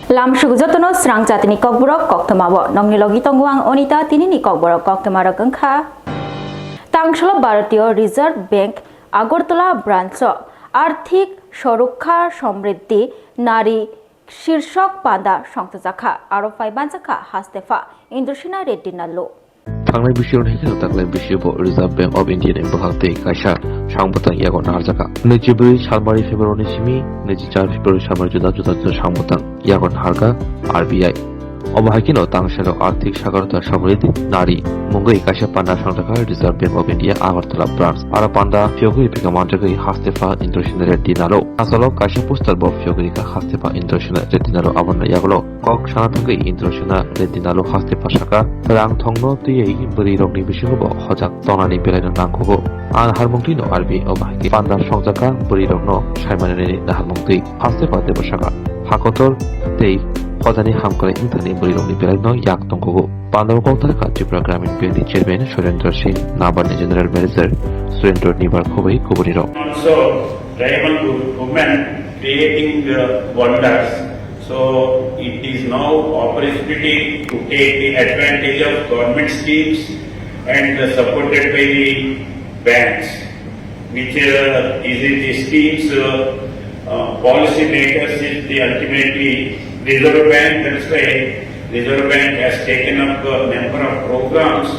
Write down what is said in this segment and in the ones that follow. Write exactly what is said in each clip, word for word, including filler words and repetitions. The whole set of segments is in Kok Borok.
Lamsuk jotono srang jatini kokborok koktwmao. Nokni logi tongo ang Onita, tinini kokborok koktwmarok wngkha. Tangsalo Bharatiya Reserve Bank Agartala branch-o Arthik Sorukha Samriddhi Nari Shirshok panda songchajakha, aro phai manjakha Hastepha Indrasena Reddy Nallo. Thangnai bisio hai kheno taklai bisio bo Reserve Bank of India ni bwkhak tei kaisa sangbuthang yago naharjakha. Nwichibrwi salmari February ni simi nwichichar February salmari juda juda juda sangbuthang yago naharkha R B I. Obo hai kheno tangsalo Arthik Sagarota Samriddhi Nari mungwi kaisa panda songjakha Reserve Bank of India Agartala branch. Aro panda phiyogwi phika manjagwi Hastepha Indrasena Reddy Nallo. Asalo kaisa poster bo phiyogwi kha Hastepha Indrasena Reddy Nallo abono yagulo. Kok sana thangwi Indrasena Reddy Nallo Hastepha saka, rang thongno twiwi bwrwi rokni bisingo bo hojak tongnani belaino nangkukgo. Ang naharmung twino R B I o bahai khe panda songjakha bwrwi rokno saimanani naharmung twi. Hastepha teibo saka, hakotor tei hojani hamkrai wngthani bwrwi rokni belaino yak tongkukgo. Pandao kok thangkha Tripura Gramin Bank ni Chairman Surendra Singh, Nabad ni General Manager Surendra Nibar khobwi kubuni rok. Also, tribal women creating, uh, wonders. So it is now opportunity to take the advantage of government schemes and, uh, supported by the banks, which, uh, is it the schemes, uh, uh, policy makers is the ultimately Reserve Bank. That's why Reserve Bank has taken up a number of programs,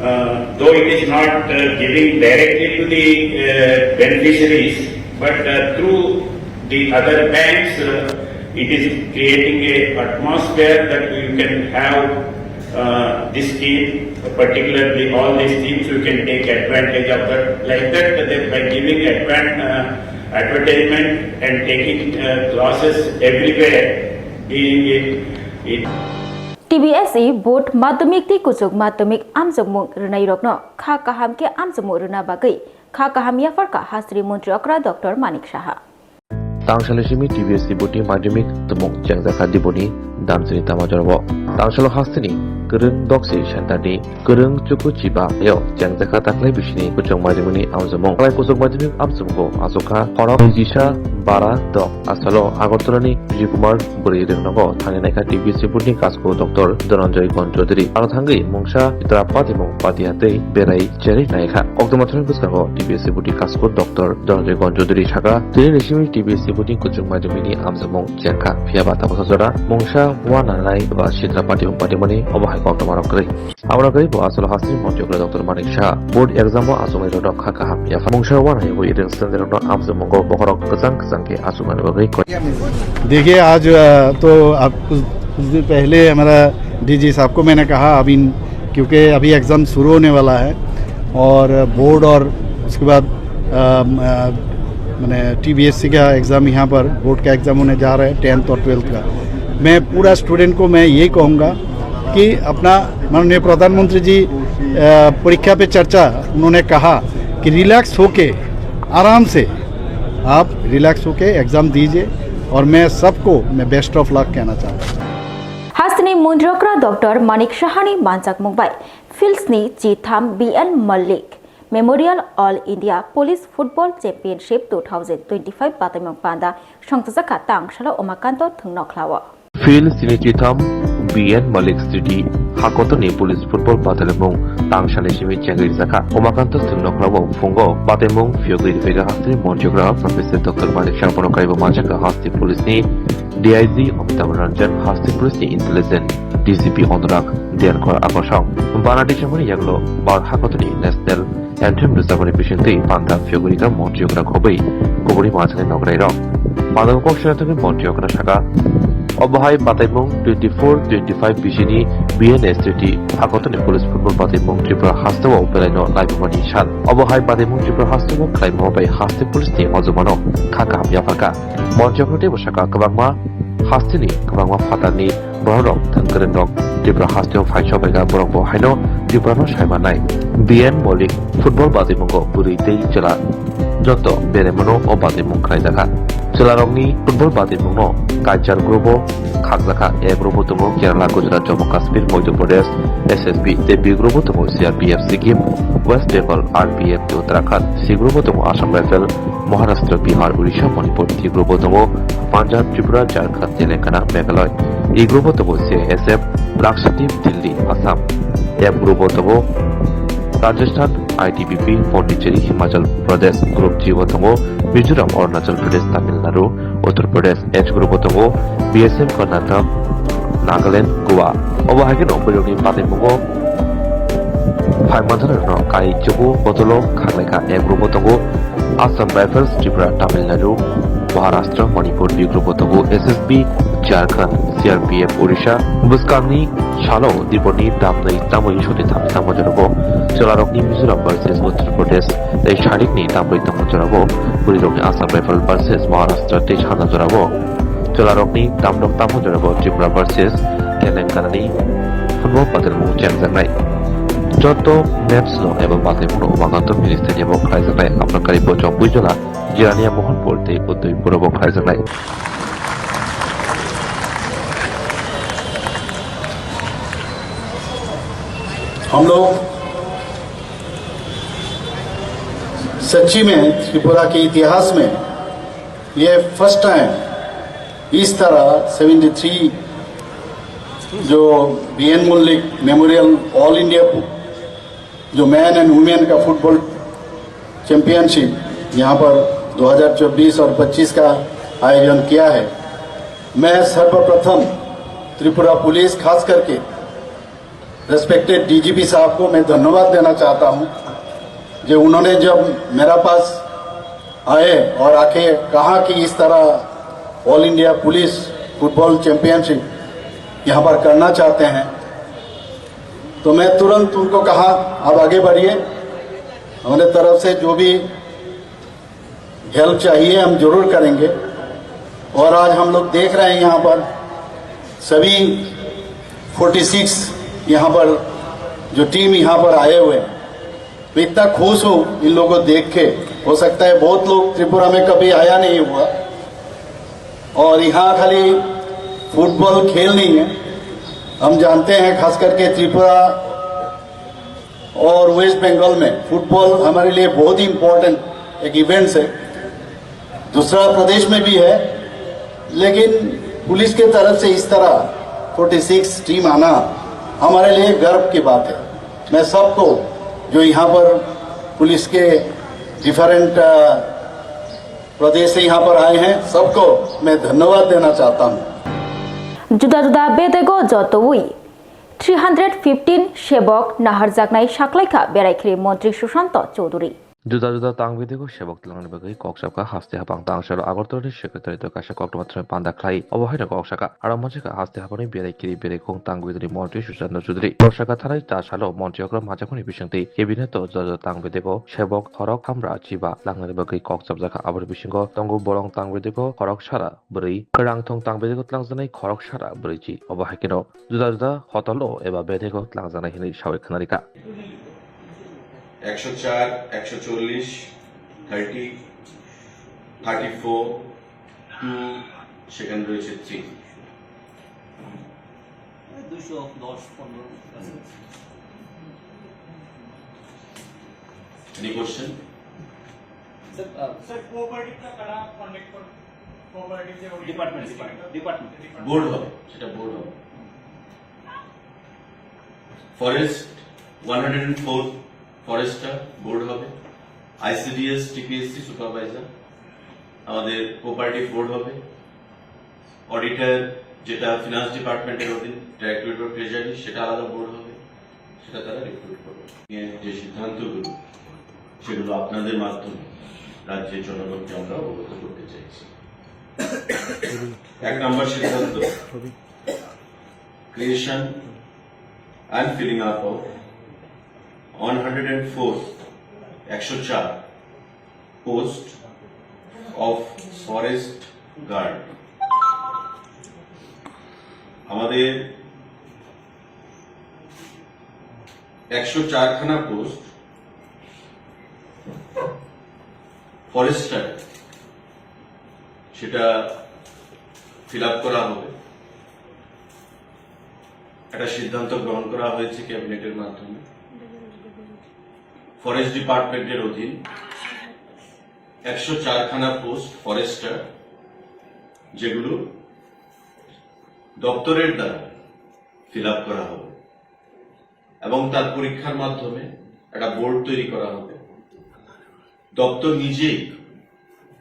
uh, though it is not, uh, giving directly to the, uh, beneficiaries, but, uh, through the other banks, uh, it is creating a atmosphere that you can have, uh, this scheme, particularly all these schemes, you can take advantage of that. Like that, that by giving advan-, uh, advertisement and taking, uh, classes everywhere, being it, it T B S E board madhyamik tei kuchuk madhyamik amjokmung rwnairokno kha kaham khe amjokmung rwna bagwi kha kaham yapharkha hasteni montri okra Doctor Manik Saha. Tangsalo simi T B S E board ni madhyamik tumung chengjakha Diboni Damchini Tamajorao. Tangsalo hasteni kwrwng doksi center ni kwrwng chuku chiba yo chengjakha taklai bisini kuchuk madhyamik ni amjokmung. Taklai kuchuk madhyamik amjokmungo achukha khorok nijisa bara dok. Asalo Agartala ni Vijay Kumar bwrwi rwngnogo thangwi naikha T B S E board ni kasku Doctor Dhananjay Gon Chaudhary. Aro thangwi mungsa Chitra Patimung Patia tei berai cherwi naikha. Koktwma thani bwskango T B S E board ni kasku Doctor Dhananjay Gon Chaudhary saka, tini ni simi T B S E board ni kuchuk madhyamik ni amjokmung chengkha. Phiya ba tabukha jora mungsa uananai ba Chitra Patimung Patimani obo hai koktwma rok kwrwi. Aboni bagwi bo asalo hasteni montri okra Doctor Manik Saha board exam o achuknairokno kha kaham yapha mungsa uanai bo rwng slenderokno amjokmungo bokhorok kwchang kwchang khe achuknani bagwi koi. देखिए, आज, अ, तो आप कुछ, कुछ दिन पहले हमारा डीजी साहब को मैंने कहा, अभी, क्योंकि अभी एग्ज़ाम शुरू होने वाला है और बोर्ड और उसके बाद, अ, अ, मैंने टीबीएससी का एग्ज़ाम, यहाँ पर बोर्ड का एग्ज़ाम होने जा रहा है, टेंथ और ट्वेल्थ का। मैं पूरा स्टूडेंट को मैं यही कहूँगा कि अपना माननीय प्रधानमंत्री जी, अ, परीक्षा पे चर्चा, उन्होंने कहा कि रिलैक्स होके, आराम से आप रिलैक्स होके एग्ज़ाम दीजिए और मैं सबको मैं बेस्ट ऑफ लक कहना चाहता हूँ। Hasteni montri okra Doctor Manik Sahani manjakmung bai Fields ni chitham B N Malik Memorial All India Police Football Championship two thousand twenty-five bataimung panda songchajakha Tangsalo Umakanto Thwngnokhlao. Fields ni chitham B N Malik City hakotorni Police Football bataimung Tangsalo simi chengrijakha. Umakanto Thwngnokhlao phungo bataimung phiyogwi rwphaiga hasteni montri okra Professor Doctor Manik Saha bono kaibo manjakha hasteni police ni D I G Amitabh Ranjan, hasteni police ni intelligence D C P Anurag Diyankar Akosong. Bana December ni yaklo Bharat hakotorni National Anthem rwchapmani bisingtwi panda phiyogwi rwkha montri okra khobwi kubuni manjaknai nograi rok. Panda kok sina thangwi montri okra saka, obo hai bataimung twenty-four twenty-five bisini B N S T T hakotorni police football bataimung Tripura hasteo belaino laibumani sal. Obo hai bataimung Tripura hasteo khlaima bai haste police ni ojomano kha kaham yapharkha. Montri okra teibo saka kwbangma hasteni kwbangma phatarni bororok thwngkwrwngrok Tripura hasteo phai sobaikha, borokbo haino Tripurano saimanai. B N Maulik football bataimungo bwrwi tei chwla joto beraimano o bataimung khlaijakha. Chwlarokni football batimungno kaichar group-o khakjakha. A group-o tongo Kerala, Gujarat, Jammu Kashmir, Madhya Pradesh, S S B, tei B group-o tongo C R P F, Sikkim, West Bengal, R P F tei Uttarakhand. C group-o tongo Assam Rifle, Maharashtra, Bihar, Odisha, Manipur. D group-o tongo Punjab, Tripura, Jharkhand, Telangana, Meghalaya. E group-o tongo C I S F, Lakshadweep, Delhi, Assam. F group-o tongo Rajasthan, I T B P, Pondicherry, Himachal Pradesh. Group G-o tongo Mizoram, Arunachal Pradesh, Tamil Nadu, Uttar Pradesh. H group-o tongo B S F, Karnataka, Nagaland, Goa. Obo hai kheno bwrwini bataimungo phai manthana rwno kai chubu botolo khakhlaikha. A group-o tongo Assam Rifles, Tripura, Tamil Nadu, Maharashtra, Manipur. B group-o tongo S S B, Jharkhand, C R P F, Odisha. Bwskangni salo diboni damnwi tamwi soti thamwi tamo jorabo Chwlarokni Mizoram versus Uttar Pradesh tei Sarikni tamwi tamo jorabo bwrwirokni Assam Rifle versus Maharashtra tei sana jorabo Chwlarokni damrok tamo jorabo Tripura versus Telanganani football batirmung chengjaknai. Joto match no eba batirmung no Umakanto Mini Stadium o khlaijaknai. Aboni kari bo Chongpui Jola, Jirania Mohanpur tei Udaipur o bo khlaijaknai. हम लोग सच्ची में त्रिपुरा के इतिहास में ये first time इस तरह सेवेंटी थ्री जो B N Mallick memorial all India जो मैन एंड वुमेन का फुटबॉल चैंपियनशिप यहाँ पर दो हज़ार चौबीस और पच्चीस का आयोजन किया है। मैं सर्वप्रथम त्रिपुरा पुलिस, खास करके रेस्पेक्टेड डीजीपी साहब को मैं धन्यवाद देना चाहता हूँ, जो उन्होंने जब मेरा पास आए और आके कहा कि इस तरह all India police football championship यहाँ पर करना चाहते हैं, तो मैं तुरंत उनको कहा, "आप आगे बढ़िए, हमारे तरफ से जो भी हेल्प चाहिए, हम जरूर करेंगे।" और आज हम लोग देख रहे हैं, यहाँ पर सभी फ़ोर्टी सिक्स यहाँ पर जो टीम यहाँ पर आए हुए हैं, मैं इतना खुश हूँ इन लोगों को देख के। हो सकता है बहुत लोग त्रिपुरा में कभी आया नहीं हुआ, और यहाँ खाली फुटबॉल खेल नहीं है। हम जानते हैं, खास करके त्रिपुरा और वेस्ट बंगाल में फुटबॉल हमारे लिए बहुत ही इम्पोर्टेंट एक इवेंट्स है। दूसरा प्रदेश में भी है, लेकिन पुलिस के तरफ से इस तरह फ़ोर्टी सिक्स टीम आना हमारे लिए गर्व की बात है। मैं सबको, जो यहाँ पर पुलिस के डिफरेंट, अ, प्रदेश से यहाँ पर आए हैं, सबको मैं धन्यवाद देना चाहता हूँ। Juda juda bedego jotoi three hundred fifteen sebok naharjaknai saklaikha beraikhiri montri Sushanta Chowdhury. Juda juda tang bedego sebok twlangnani bagwi kok chapkha haste hapang tangsalo Agartala ni secretary to kaisa koktwma thwnwi panda khlai. Obo haino kok sakha, aro manjakha haste hapangni berai kiri berai khung tang bedegoni montri Sushanta Chowdhury. Kok sakha thanai ta salo montri okra manjakmani bisingtwi cabinet o juda juda tang bedego sebok, khorok, hamra, chiba langnani bagwi kok chapjakha. Aboni bisingo tongo bolong tang bedego khorok sara bwrwi, kwrang thong tang bedego twlangjaknai khorok sara bwrwi chi. Obo hai kheno juda juda hotel o eba bedego twlangjaknai hinwi sawi khwnarikha. একশো চার, একশো চল্লিশ, thirty, thirty four, two, second রয়েছে three. দুশো দশ, পনেরো। Any question? Sir, ah, sir, কোঅপারেটিভটা কারা কন্ডাক্ট করে? কোঅপারেটিভ যে ডিপার্টমেন্ট, ডিপার্টমেন্ট, ডিপার্টমেন্ট। বোর্ড হবে, সেটা বোর্ড হবে। Forest one hundred and four, ফরেস্টটা বোর্ড হবে। আইসিডিএস, টিপিএসসি সুপারভাইজার আমাদের কোঅপারেটিভ বোর্ড হবে। অডিটর, যেটা ফিনান্স ডিপার্টমেন্টের অধীন, ডাইরেক্টরেট অফ ট্রেজারি, সেটা আলাদা বোর্ড হবে, সেটা তারা রিক্রুট করবে। যে সিদ্ধান্তগুলো, সেগুলো আপনাদের মাধ্যমে রাজ্যের জনগণকে আমরা অবগত করতে চাইছি। এক নম্বর সিদ্ধান্ত, creation and filling up of one hundred and four, একশো চার, post of forest guard। আমাদের একশো চারখানা পোস্ট ফরেস্টার, সেটা ফিল আপ করা হবে। একটা সিদ্ধান্ত গ্রহণ করা হয়েছে ক্যাবিনেটের মাধ্যমে। ফরেস্ট ডিপার্টমেন্টের অধীন একশো চারখানা পোস্ট ফরেস্টার, যেগুলো দপ্তরের দ্বারা ফিল আপ করা হবে এবং তার পরীক্ষার মাধ্যমে একটা বোর্ড তৈরি করা হবে। দপ্তর নিজেই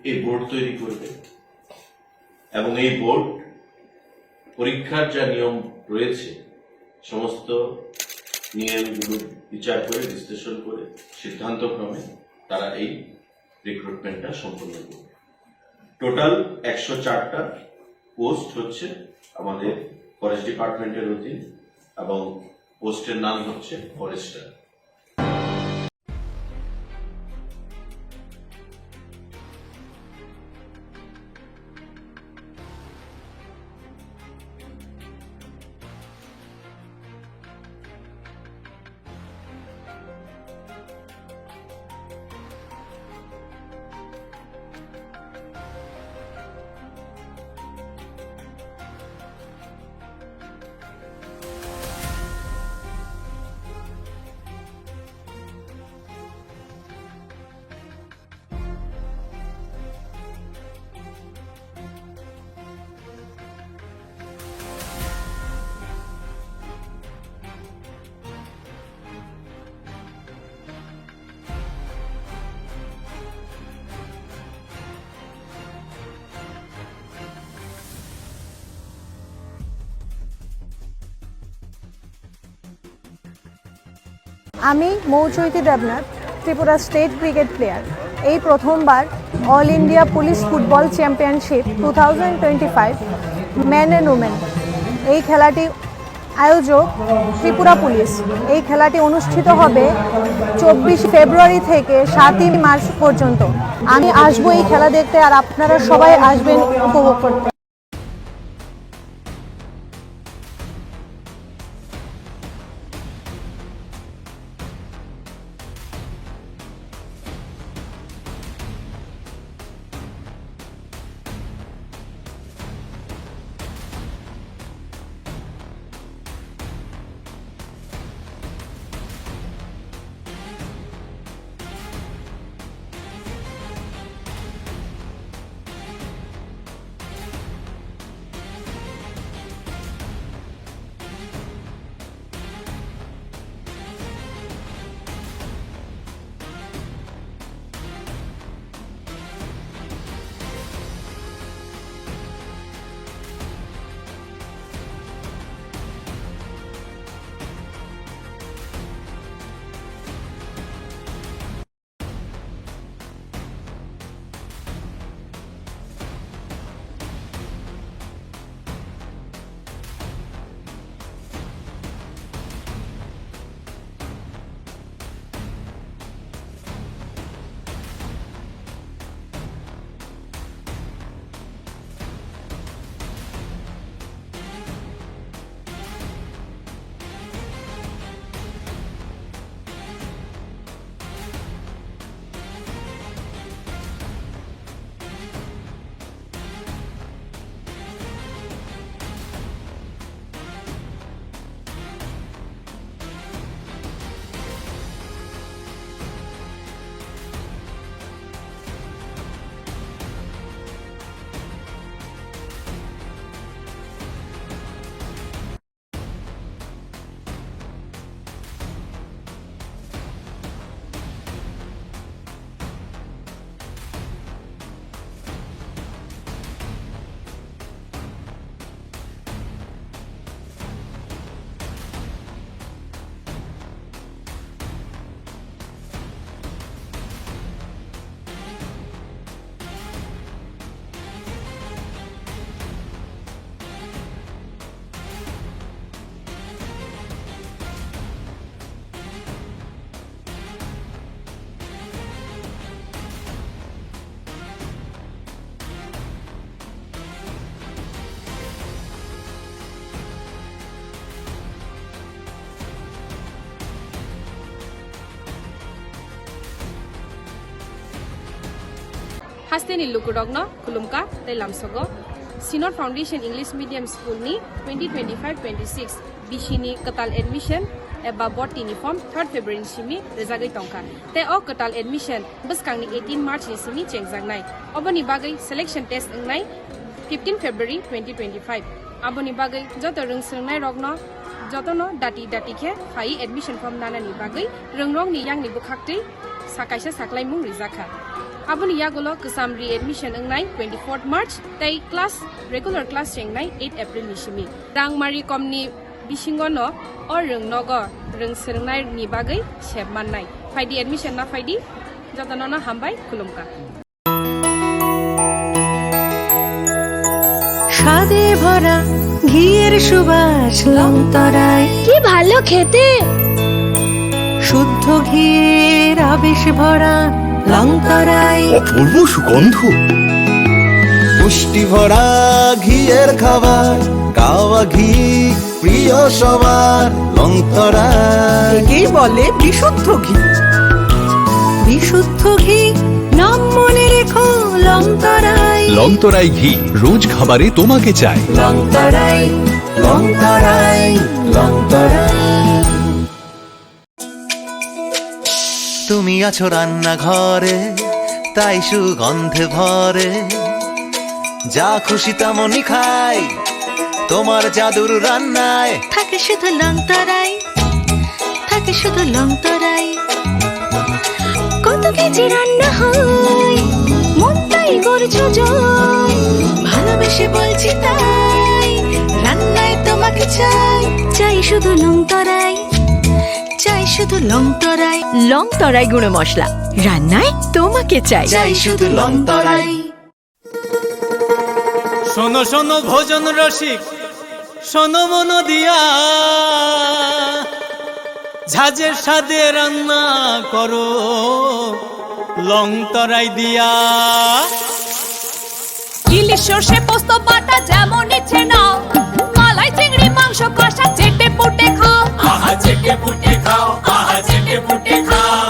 এই বোর্ড তৈরি করবে এবং এই বোর্ড পরীক্ষার যা নিয়ম রয়েছে, সমস্ত নিয়মগুলো বিচার করে, বিশ্লেষণ করে, সিদ্ধান্ত ক্রমে তারা এই রিক্রুটমেন্টটা সম্পন্ন করবে। টোটাল একশো চারটা পোস্ট হচ্ছে আমাদের ফরেস্ট ডিপার্টমেন্টের অধীন এবং পোস্টের নাম হচ্ছে ফরেস্টার। আমি Mouchaiti Debnath, Tripura state cricket player. এই প্রথমবার all India police football championship two thousand twenty five men and women, এই খেলাটি আয়োজক ত্রিপুরা পুলিশ। এই খেলাটি অনুষ্ঠিত হবে চব্বিশ ফেব্রুয়ারি থেকে সাতই মার্চ পর্যন্ত। আমি আসবো এই খেলা দেখতে, আর আপনারা সবাই আসবেন উপভোগ করতে। Hasteni lukurokno khulumkha tei lamsogo. Synod Foundation English Medium School ni twenty twenty-five twenty-six B C ni kwtal admission eba bhorti ni form third February ni simi rwjagwi tongkha. Tei o kwtal admission bwskangni eighteen March ni simi chengjaknai. Oboni bagwi selection test wngnai fifteen February twenty twenty-five. Aboni bagwi joto rwng swrwngnairokno jotono dati dati khe phaiwi admission form nanani bagwi rwngrokni yangni bwkhaktwi sa kaisa saklaimung rijakha. Aboni yagulo kwcham re-admission wngnai twenty-fourth March tei class, regular class chengnai eight April ni simi. Rangmari komni bisingono o rwng nogo rwng swrwngnaini bagwi sep mannai. Phaidi, admission na phaidi, jotonono hambai, khulumkha. স্বাদে ভরা ঘিয়ের সুবাস লংতরাই। কি ভালো খেতে! শুদ্ধ ঘিয়ের আবেশ ভরা লংতরাই। অপূর্ব সুগন্ধ। পুষ্টি ভরা ঘিয়ের খাবার, কাওয়া ঘি প্রিয় সবার, লংতরাই। একেই বলে বিশুদ্ধ ঘি। বিশুদ্ধ ঘি, নাম মনে রেখো, লংতরাই। লংতরাই ঘি, রোজ খাবারে তোমাকে চাই। লংতরাই, লংতরাই, লংতরাই। তুমি আছো রান্নাঘরে, তাই সুগন্ধে ভরে। যা খুশি তেমনই খাই, তোমার জাদুর রান্নায়। থাকে শুধু লংতরাই, থাকে শুধু লংতরাই। কত কেজি রান্না হয়, মনটাই করছো জয়। ভালোবেসে বলছি তাই, রান্নায় তোমাকে চাই। চাই শুধু লংতরাই, চাই শুধু লংতরাই। লংতরাই গুঁড়ো মশলা, রান্নায় তোমাকে চাই। চাই শুধু লংতরাই। শোনো শোনো ভোজন রসিক, শোনো মন দিয়া, ঝাঁঝের স্বাদে রান্না করো লংতরাই দিয়া। ইলিশ সর্ষে পোস্ত বাটা যেমন ইচ্ছে নাও, মালাই চিংড়ি মাংস কষা চেটে পুটে খাও। আহা চেটে পুটে খাও, আহা চেটে পুটে খাও।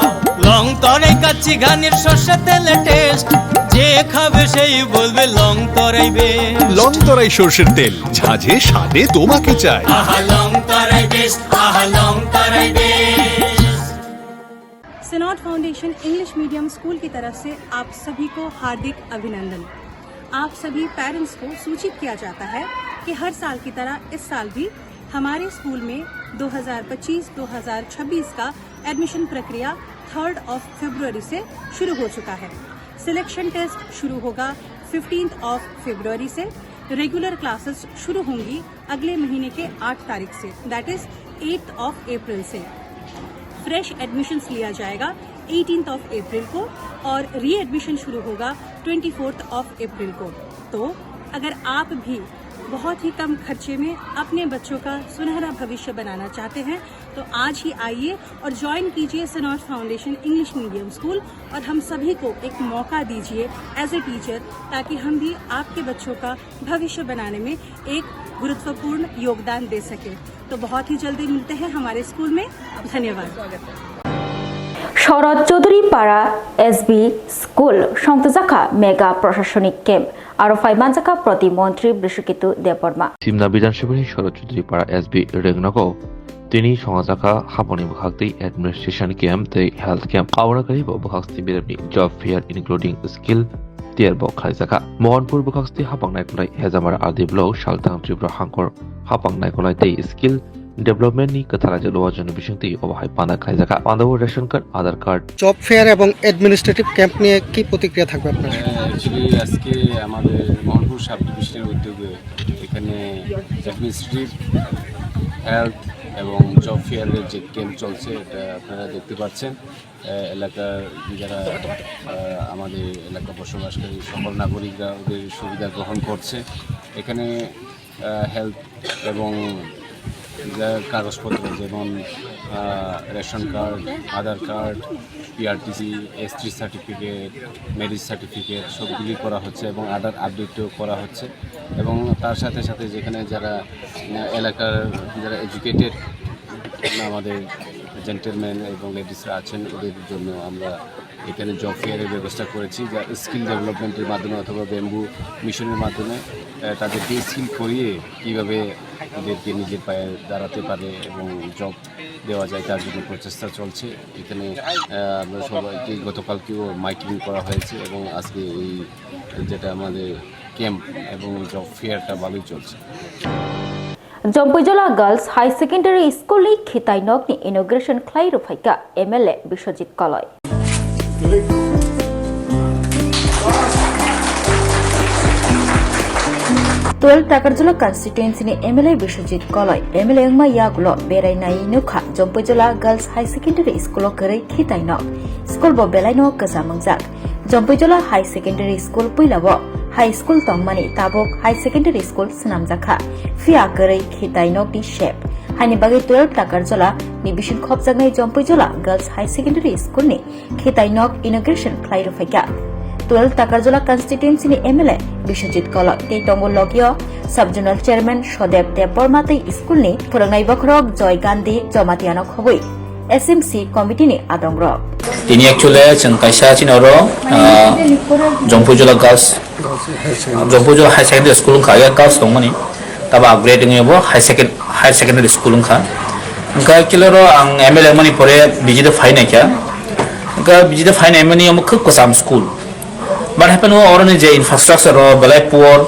লংতরাই কাচ্চি ঘানির সর্ষে তেলে টেস্ট, যে খাবে সেই বলবে লংতরাই বেস্ট। লংতরাই সর্ষের তেল, ঝাঁঝে স্বাদে তোমাকে চাই। আহা লংতরাই বেস্ট, আহা লংতরাই best. Synod Foundation English Medium School की तरफ से आप सभी को हार्दिक अभिनंदन। आप सभी पेरेंट्स को सूचित किया जाता है कि हर साल की तरह इस साल भी हमारे स्कूल में दो हज़ार पच्चीस दो हज़ार छब्बीस का एडमिशन प्रक्रिया थर्ड ऑफ फरवरी से शुरू हो चुका है। सिलेक्शन टेस्ट शुरू होगा फिफ्टींथ ऑफ फरवरी से। रेगुलर क्लासेस शुरू होंगी अगले महीने के आठ तारीख से, that is eighth of April से। फ्रेश एडमिशंस लिया जाएगा एटीन्थ ऑफ अप्रैल को और रीएडमिशन शुरू होगा ट्वेंटी फोर्थ ऑफ अप्रैल को। तो अगर आप भी बहुत ही कम खर्चे में अपने बच्चों का सुनहरा भविष्य बनाना चाहते हैं, तो आज ही आइए और ज्वाइन कीजिए सिनॉड फाउंडेशन इंग्लिश मीडियम स्कूल और हम सभी को एक मौका दीजिए एज ए टीचर, ताकि हम भी आपके बच्चों का भविष्य बनाने में एक गुरुत्वपूर्ण योगदान दे सकें। तो बहुत ही जल्दी मिलते हैं हमारे स्कूल में। धन्यवाद। শরৎ চৌধুরী পাড়া এসবি স্কুল সংযুক্ত শাখা মেগা প্রশাসনিক ক্যাম্প আরো ফাইমানজাকা প্রতিমন্ত্রী বৃষকেতু Debbarma. Simna Bidhan Sabhani Sharad Chaudhary Para S B Rengnago tini songajaka haponi bwkhak tei administration camp tei health camp. Aboni karibo bwkhak simi birabni job fair including skill tier bo khlaijaka. Mohanpur bwkhak simi hapang naikolai Hejamara R D block Saltang Tripura Hangkor hapang naikolai tei skill development ni kwthar raijak luwa joni bisingtwi obo hai panda khlaijaka. Panda o ration card, Aadhaar card, job fair এবং administrative camp নিয়ে কি প্রতিক্রিয়া থাকবে আপনার? অ্যাকচুয়ালি আজকে আমাদের মোহনপুর সাব ডিভিশনের উদ্যোগে এখানে অ্যাডমিনিস্ট্রেটিভ, হেলথ এবং জব ফেয়ারের যে ক্যাম্প চলছে, এটা আপনারা দেখতে পাচ্ছেন। আহ, এলাকার যারা, আহ, আমাদের এলাকা বসবাসকারী সকল নাগরিকরা ওদের সুবিধা গ্রহণ করছে। এখানে, আহ, হেলথ এবং যা কাগজপত্র, যেমন, uh, ration card, Aadhaar card, PRTC, ST certificate, marriage certificate, সবগুলি করা হচ্ছে এবং আধার আপডেটও করা হচ্ছে। এবং তার সাথে সাথে যেখানে যারা, আহ, এলাকার যারা এডুকেটেড আমাদের জেন্টলম্যান এবং লেডিসরা আছেন, ওদের জন্য আমরা এখানে জব ফেয়ারের ব্যবস্থা করেছি, যা স্কিল ডেভেলপমেন্টের মাধ্যমে অথবা ব্যাম্বু মিশনের মাধ্যমে, আহ, তাদেরকে স্কিল করিয়ে কীভাবে তাদেরকে নিজের পায়ে দাঁড়াতে পারে এবং জব দেওয়া যায়, তার জন্য প্রচেষ্টা চলছে। এখানে, আহ, আমরা সবাইকে গতকালকেও মাইকিং করা হয়েছে এবং আজকে এই যেটা আমাদের ক্যাম্প এবং জব ফেয়ারটা ভালোই চলছে। Jompuijola Girls High Secondary School ni khitai nok ni inauguration khlai rwphaikha M L A Biswajit Koloi. Twelve Takarjala constituency ni M L A Biswajit Koloi M L A wngma yagulo berai nai nukha Jompuijola Girls High Secondary School o kwrwi khitai nok. School bo belai no kwcham wngjak. Jompuijola High Secondary School puila o high school tongmani tabuk high secondary school swnamjakha, phiya kwrwi khitai nokni shape. Haini bagwi twelve Takarjala ni bising khopjaknai Jompuijola Girls High Secondary School ni khitai nok inauguration khlai rwphaikha. Twelve Takarjala constituency ni M L A Biswajit Koloi tei tongo logio Sub Zonal Chairman Sodeb Debbarma tei school ni phwrwngnai bokhorok Joy Gandhi Jamatia no khobwi S M C committee ni adongrok. Tini actually chwng kaisa chini oro, ah, Jompuijola Girls, Jompuijola High Secondary School wngkha, age girls tongmani, tabo upgrade wngwi bo high second-, higher secondary school wngkha. Wngkha actually oro ang M L A wngmani pore B J D phai naikha. Wngkha B J D phai naimani omo khub kwcham school. But hapheno oroni je infrastructure o belai poor,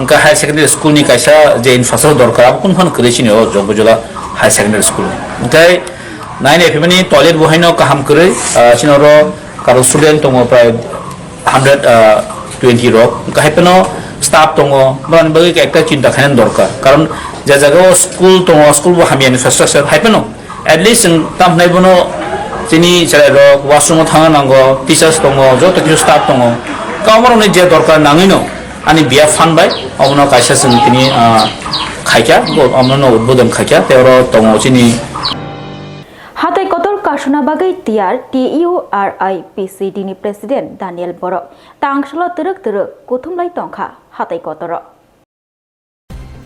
wngkha higher secondary school ni kaisa je infrastructure dorkar, abo kunu phano kwrwi chini o Jompuijola Higher Secondary School. Wngkha nai nai phimani toilet bo haino kaham kwrwi, ah, chini oro karon student tongo prai hundred, ah, twenty rok. Wngkha hapheno staff tongo, borokni bagwi ekta chinta khainani dorkar. Karon je jaga o school tongo, school bo hamya infrastructure, hapheno at least chwng tamhnai bono chini chwrairok washroom o thangna nango, teachers tongo, joto kisu staff tongo. Ka omorokni je dorkar nangwino ani biya phan bai omono kaisa chwng tini, ah, khaikha, bo-, omono udbodon khaikha, tei oro tongo chini. Hatai kotor kasuna bagwi tiyar T U R I P C D ni President Daniel Borok. Tangsalo twrwk twrwk kuthumlai tongkha hatai kotoro.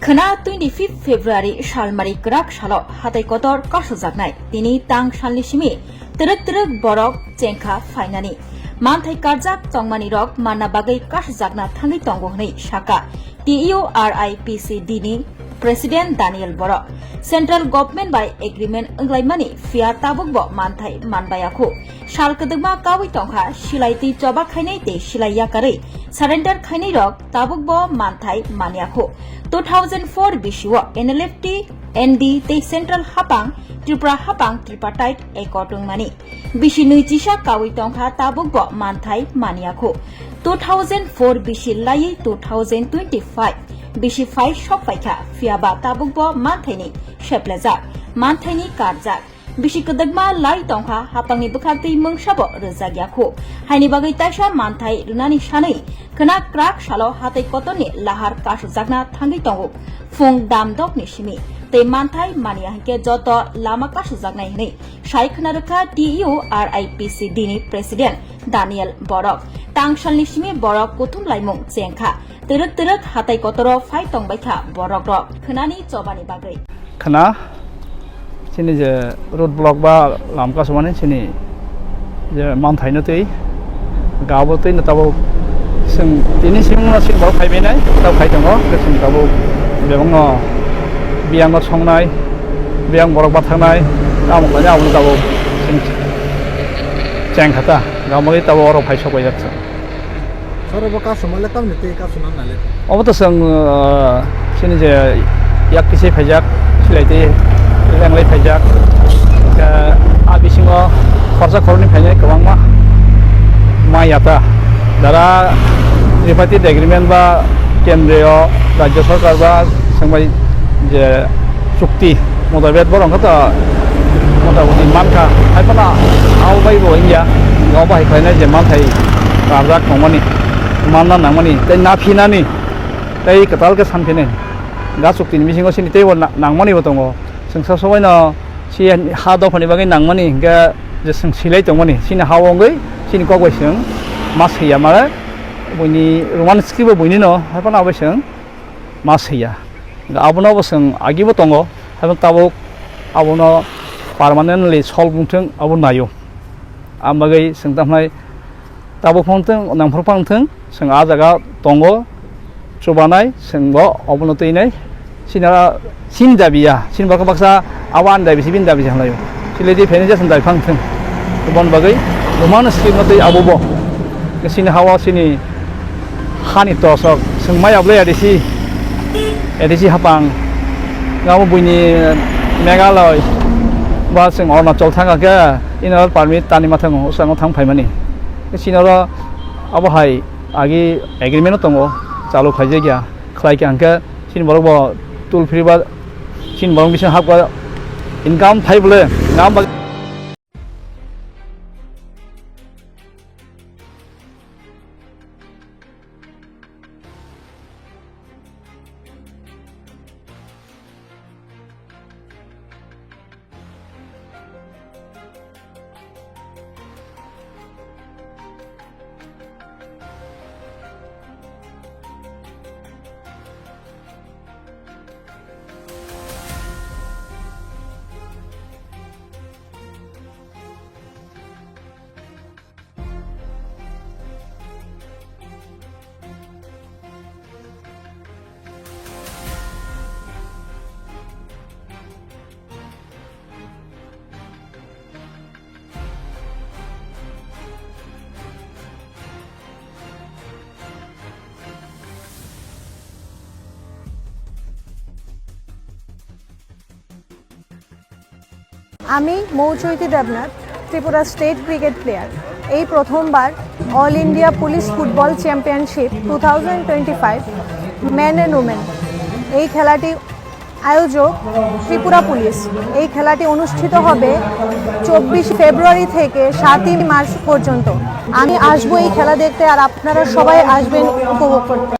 Khwna twenty-fifth February salmari kwrak salo hatai kotor kasojaknai. Tini tang salni simi twrwk twrwk borok chengkha phainani. Manthai karjak tongmani rok manna bagwi kasojakna thangwi tongo hwnwi saka T U R I P C D ni President Daniel Borok. Central Government bai agreement wnglaimani phiya tabukbo manthai manbaya khu. Sal kwdwkma kaui tongkha, silai twi choba khainai tei silai yakarwi surrender khainai rok tabuk bo manthai manya khu. Two thousand four bisi o N L F T, N D tei Central hapang, Tripura hapang Tripartite accord wngmani. Bisi nui chisa kaui tongkha tabuk bo manthai manya khu. Two thousand four bisi laiwi two thousand twenty-five bisi phai sok paikha, phiyaba tabuk bo manthaini seplejak, manthaini karjak. Bisi kwdwkma lai tongkha, hapangni bwkhaktwi mungsabo rwjak ya khu. Haini bagwi taisa manthai rwnani sanwi khwna kwrak salo hatai kotorni lahar kasojakna thangwi tongo. Phung dam dokni simi tei manthai manya hinkhe joto lama kasojaknai hwnwi sai khwna rwkha T U R I P C D ni President Daniel Borok. Tangsalni simi borok kuthum laimung chengkha. Twrwk twrwk hatai kotoro phai tongbaikha borokrok khwnani chobani bagwi. Khwna chini je road block ba lam kasumani chini je manthaino twi gabo twi no tabuk chwng tini simungno chwng borok phai bainai, tabuk phai tongo, chwng tabuk bebakno biyangno songnai, biyang borok bathaknai, tamo khlainai abono tabuk chwng chengkha ta, gaboni tabuk oro phai sok paijak chwng. Soro bo kasuma le tamni tei kasuna nale. Obo to chwng, ah, chini je yak kisi phaijak, silai tei lenglai phaijak. Khe a bisingo khorsa khoroknwi phainai kwbangma mai yata. Jara tripartite agreement ba kendriyo rajya sarkar ba swngbai je chukti motabek borok wngkha to motamoti mankha, hai phano abo bai bo wngya, abo hai khlainai je manthai karjak tongmani, manna nangmani, tei naphinani, tei kwtal khe sanphinai. Ga chukti ni bisingo chini teibo na-, nangmani bo tongo. Chwng sa sabaino si ha dophani bagwi nangmani hinkhe je chwng silai tongmani, chini ha o wngwi chini kok bai chwng ma swiya mare, buini Roman script bo buini no, hai phano abo chwng ma swiya. Abono bo chwng agibo tongo, haino tabuk abono permanently solve wngthwng abo naio. Ang bagwi chwng tamo tabuk phang thung, nangphuru phang thung, chwng ah jaga tongo, chubanai, chwng bo obono twinai. Chini oro chini dabi ya, chini baksa baksa abo ani dabi se, bini dabi se hinlaio. Chini dabi pheni jeswng dabi phang thung. Bon bagwi bumano scheme no twi abo bo. Chini hawa chini hani tosok, chwng mai ablai A D C, A D C hapang, ngamo buini Meghalaya, ba chwng Arunachal thangkha khe inner permit tani ma thango, usango thang phaimani. Chini oro abo hai agi agreement no tongo, chalu khaijak ya, khlai khe hwnkhe chini borok bo toll free ba chini borok bising hapkha income phai bole, ngam ba আমি Mouchaiti Debnath, Tripura state cricket player. এই প্রথমবার all India police football championship two thousand twenty five men and women, এই খেলাটি আয়োজক ত্রিপুরা পুলিশ। এই খেলাটি অনুষ্ঠিত হবে চব্বিশ ফেব্রুয়ারি থেকে সাতই মার্চ পর্যন্ত। আমি আসবো এই খেলা দেখতে, আর আপনারা সবাই আসবেন উপভোগ করতে।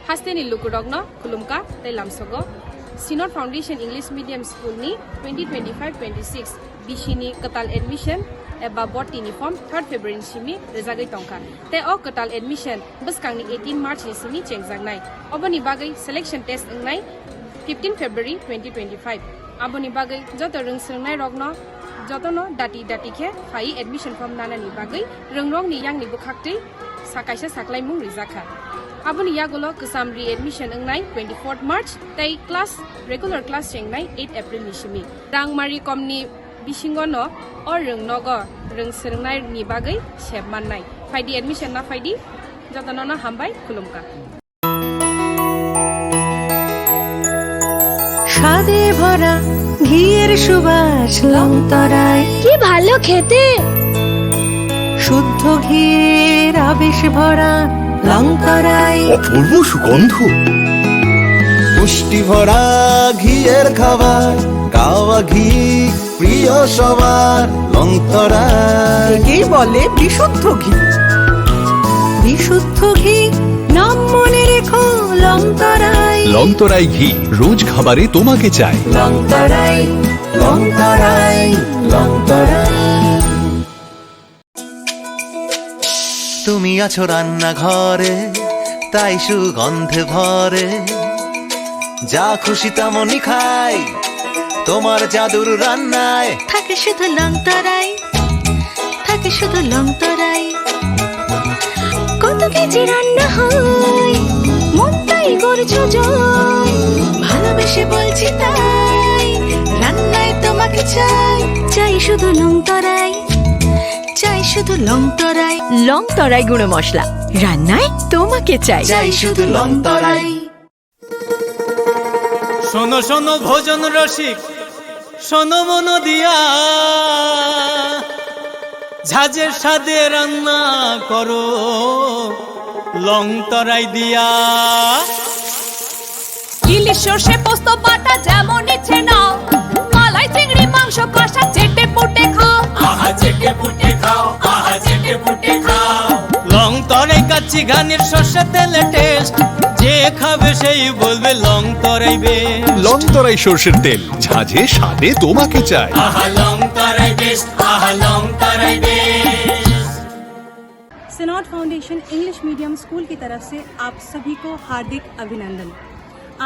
Hasteni lukurokno khulumkha tei lamsogo. Sinor Foundation English Medium School ni twenty twenty-five twenty-six B C ni kwtal admission eba botini form third February ni simi rijagwi tongkha. Tei o kwtal admission bwskangni eighteen March ni simi chengjaknai. Oboni bagwi selection test wngnai fifteen February twenty twenty-five. Aboni bagwi joto rwng swrwngnairokno jotono dati dati khe phaiwi admission form nanani bagwi rwngrokni yangni bwkhaktwi sa kaisa saklaimung rijakha. Aboni yagulo kwcham re-admission wngnai twenty-fourth March tei class, regular class chengnai eight April ni simi. Rangmari komni bisingono o rwngnogo rwng swrwngnaini bagwi sep mannai. Phaidi, admission na phaidi, jotonono hambai khulumkha. স্বাদে ভরা ঘিয়ের সুবাস লং তরাই। কি ভালো খেতে! শুদ্ধ ঘিয়ের আবেশ ভরা লং তরাই। অপূর্ব সুগন্ধ। পুষ্টি ভরা ঘিয়ের খাবার, গাওয়া ঘি প্রিয় সবার, লং তরাই। একেই বলে বিশুদ্ধ ঘি। বিশুদ্ধ ঘি, নাম মনে রেখো, লং তরাই। লং তরাই ঘি, রোজ খাবারে তোমাকে চাই। লং তরাই, লং তরাই, লং তরাই। তুমি আছো রান্নাঘরে, তাই সুগন্ধে ভরে। যা খুশি তেমনই খাই, তোমার জাদুর রান্নায়। থাকে শুধু লং তরাই, থাকে শুধু লং তরাই। কত কেজি রান্না হয়, মনটাই করছো জয়। ভালোবেসে বলছি তাই, রান্নায় তোমাকে চাই। চাই শুধু লং তরাই, চাই শুধু লং তরাই। লং তরাই গুঁড়ো মশলা, রান্নায় তোমাকে চাই। চাই শুধু লং তরাই। শোনো শোনো ভোজন রসিক, শোনো মন দিয়া, ঝাঁঝের স্বাদে রান্না করো লং তরাই দিয়া। ইলিশ সর্ষে পোস্ত বাটা যেমন ইচ্ছে নাও, মালাই চিংড়ি মাংস কষা চেটে পুটে খাও। আহা চেটে পুটে খাও, আহা চেটে পুটে খাও। লং তরাই কাচ্চি ঘানির সর্ষে তেলে টেস্ট, যে খাবে সেই বলবে লং তরাই বেস্ট। লং তরাই সর্ষের তেল, ঝাঁঝে স্বাদে তোমাকে চাই। আহা লং তরাই বেস্ট, আহা লং তরাই best. Synod Foundation English Medium School की तरफ से आप सभी को हार्दिक अभिनंदन।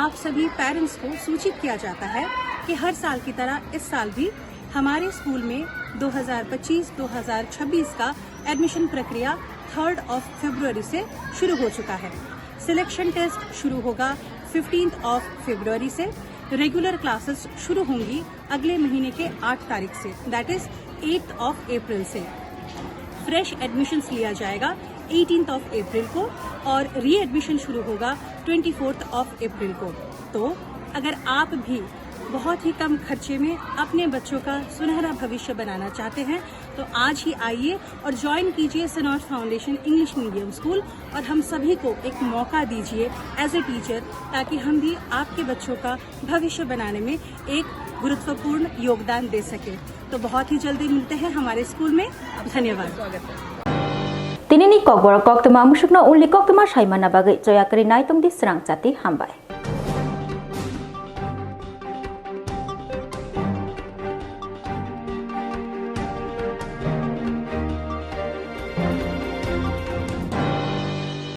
आप सभी पेरेंट्स को सूचित किया जाता है कि हर साल की तरह इस साल भी हमारे स्कूल में दो हज़ार पच्चीस दो हज़ार छब्बीस का एडमिशन प्रक्रिया थर्ड ऑफ फरवरी से शुरू हो चुका है। सिलेक्शन टेस्ट शुरू होगा फिफ्टींथ ऑफ फरवरी से। रेगुलर क्लासेस शुरू होंगी अगले महीने के आठ तारीख से, that is eighth of April से। फ्रेश एडमिशंस लिया जाएगा एटीन्थ ऑफ अप्रैल को और रीएडमिशन शुरू होगा ट्वेंटी फोर्थ ऑफ अप्रैल को। तो अगर आप भी बहुत ही कम खर्चे में अपने बच्चों का सुनहरा भविष्य बनाना चाहते हैं, तो आज ही आइए और ज्वाइन कीजिए सिनॉड फाउंडेशन इंग्लिश मीडियम स्कूल और हम सभी को एक मौका दीजिए एज ए टीचर, ताकि हम भी आपके बच्चों का भविष्य बनाने में एक गुरुत्वपूर्ण योगदान दे सकें। तो बहुत ही जल्दी मिलते हैं हमारे स्कूल में। धन्यवाद। Tinini kokborok koktwma musukno only koktwma saimana bagwi choya kwrwi nai tongdi srang chati, hambai.